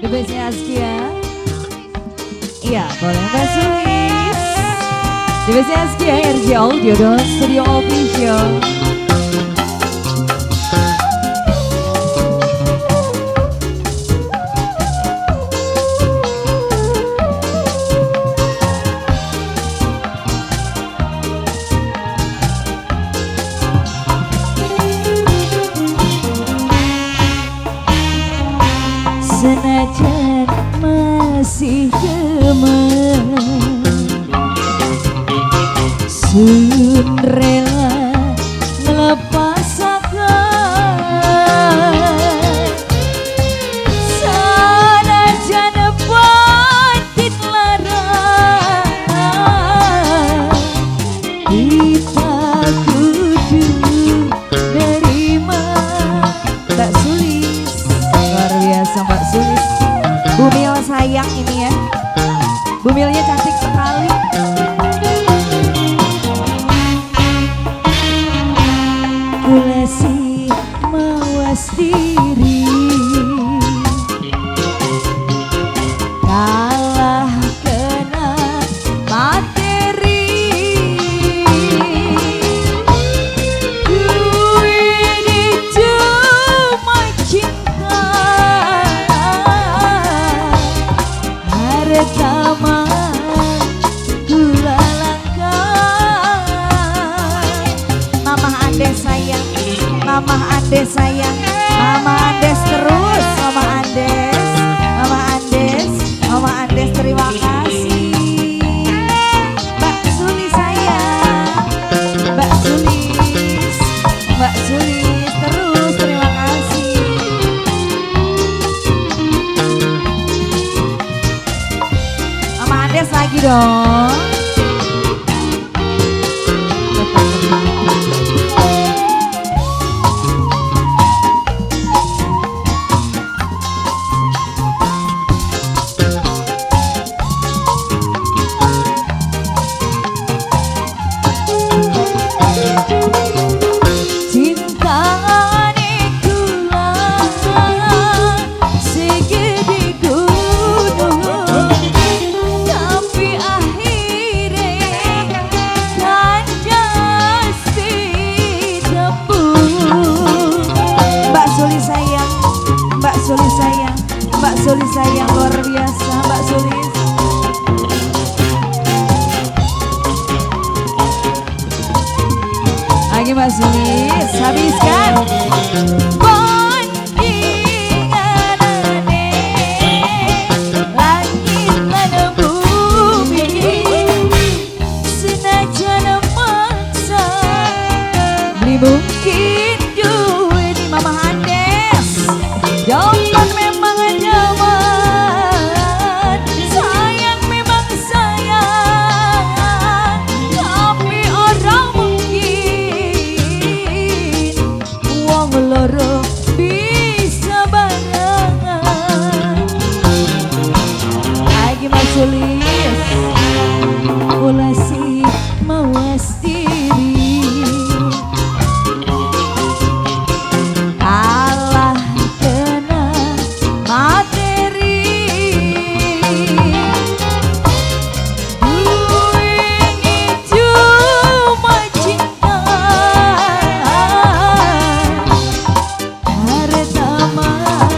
The bestnya Azkia. Iya, boleh Mbak Sulis. The bestnya Azkia, RJ Audio dan Studio Official. Senajan masih demen, sun rela ngelepasaken. Senajan batin lara, kita kudu nerima. Mbak Sulis, luar biasa Mbak Sulis. Bumil sayang ini ya, bumilnya cantik sekali. Kula sih mawas diri, kalah kena materi. Duit cuma cinta, harta mah kula langka. Mamah Andes sayang, Mamah Andes sayang, Mama Andes terus, Mama Andes, Mama Andes, Mama Andes terima kasih. Mbak Sulis sayang, Mbak Sulis, Mbak Sulis terus terima kasih. Mama Andes lagi dong. Cintane kula segede gunung, tapi akhire kandas ditembung. Mbak Sulis sayang, Mbak Sulis sayang, Mbak Sulis sayang, luar biasa Mbak Sulis. Lagi Mbak Sulis, habiskan. Bandinganane langit lan bumi, senajan maksa beli mungkin duwe di Mama Andes. Jangan memang nyaman, sayang memang sayang, tapi orang mungkin wong loro bisa barengan. Lagi Mas Sulis, kula sih mawas diri, kalah kena materi. Duit cuma cinta, harta mah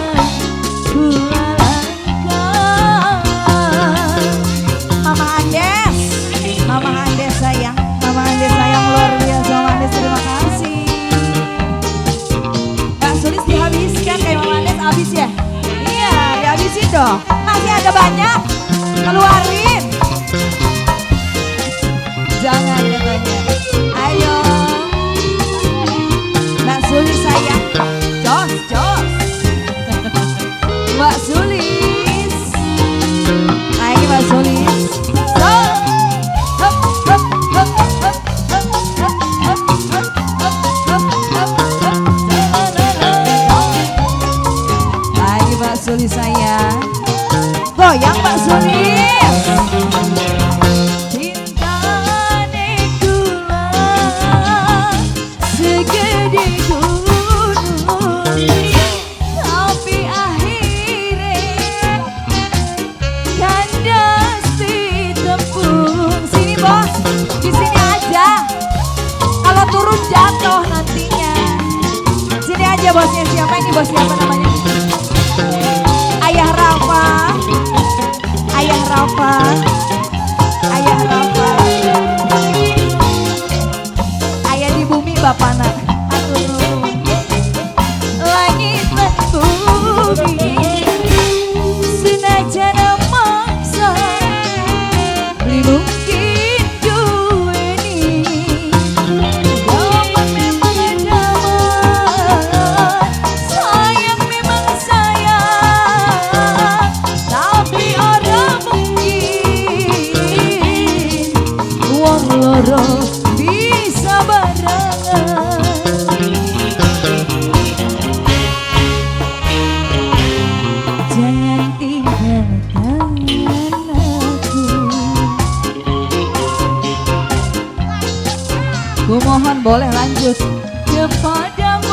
kula langka. Mama Andes, Mama Andes sayang, Mama Andes sayang, luar biasa Mama Andes terima kasih. Mbak Sulis dihabiskan kayak Mama Andes habis ya? Iya, dihabisin dong. Masih ada banyak, keluarin. Jangan katanya. Ayo, Mbak Sulis sayang, jos jos. Mbak Sulis, lagi Mbak Sulis. Hup, hup, hup, hup, hup, hup, hup, hup, hup, hup, hup, hup. Lagi Mbak Sulis sayang, goyang Mbak Sulis. Cintane kula segede gunung, tapi akhire Ada bosnya siapa ini, bos siapa namanya? Ayah Rafa. Ayah Rafa. Ayah Rafa. Ayah di bumi bapana. Atur nuhun. Langit lan bumi senajan maksa beli mungkin duweni. Daman memang daman, sayang memang sayang, tapi ora mungkin wong loro bisa barengan. Jangan tinggalkan aku. Ku mohon boleh lanjut kepadamu.